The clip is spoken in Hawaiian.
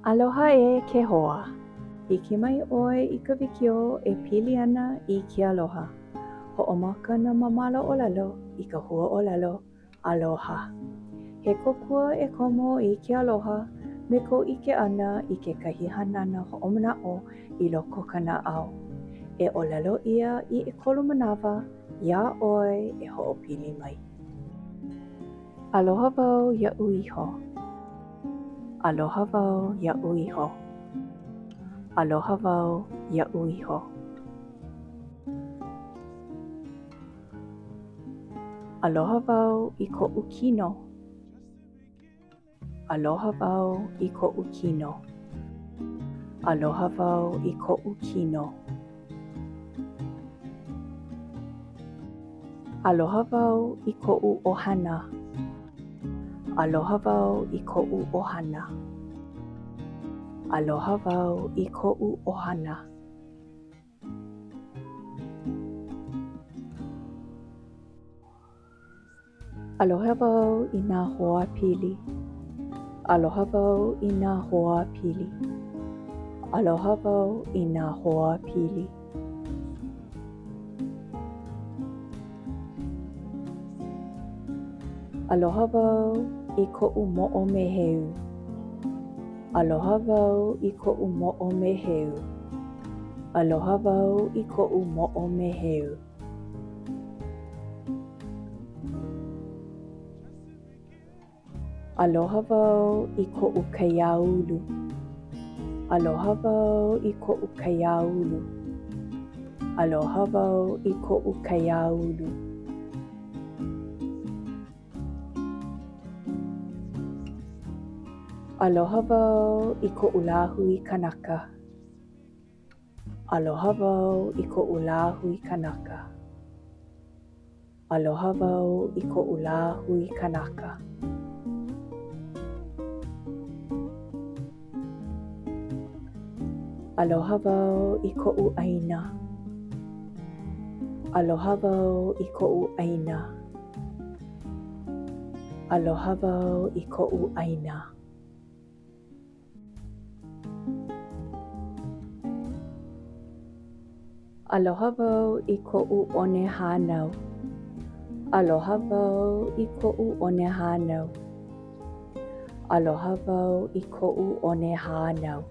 Aloha e ke hoa. Hiki mai ʻoe i ka wikiō e pili ana i ke aloha. Hoʻomaka nā māmala ʻōlelo i ka huaʻōlelo aloha. He kōkua e komo i ke aloha me kou ʻike ʻana i kekahi hanana hoʻomanaʻo i loko o ka naʻau. E ʻōlelo ʻia i ʻekolu manawa iā ʻoe e hoʻopili mai. Aloha wau iaʻu iho. Aloha wau iaʻu iho. Aloha wau iaʻu iho. Aloha wau i koʻu kino. Aloha wau i koʻu kino. Aloha wau i koʻu kino. Aloha wau i koʻu ʻohana. Aloha wau i koʻu ʻohana. Aloha wau i koʻu ʻohana. Aloha wau i nā hoa pili. Aloha wau i nā hoa pili. Aloha wau i nā hoa pili. Aloha wau i koʻu moʻomeheu. Aloha wau i koʻu moʻomeheu. Aloha wau i koʻu moʻomeheu. Aloha wau i koʻu kaiāulu. Aloha wau i koʻu kaiāulu. Aloha wau i koʻu kaiāulu. Aloha wau i koʻu lāhui kanaka. Aloha wau i koʻu lāhui kanaka. Aloha wau i koʻu lāhui kanaka. Aloha wau i koʻu ʻāina. Aloha wau i koʻu ʻāina. Aloha wau i koʻu ʻāina. Aloha wau i koʻu one hānau. Aloha wau i koʻu one hānau. Aloha wau i koʻu one hānau.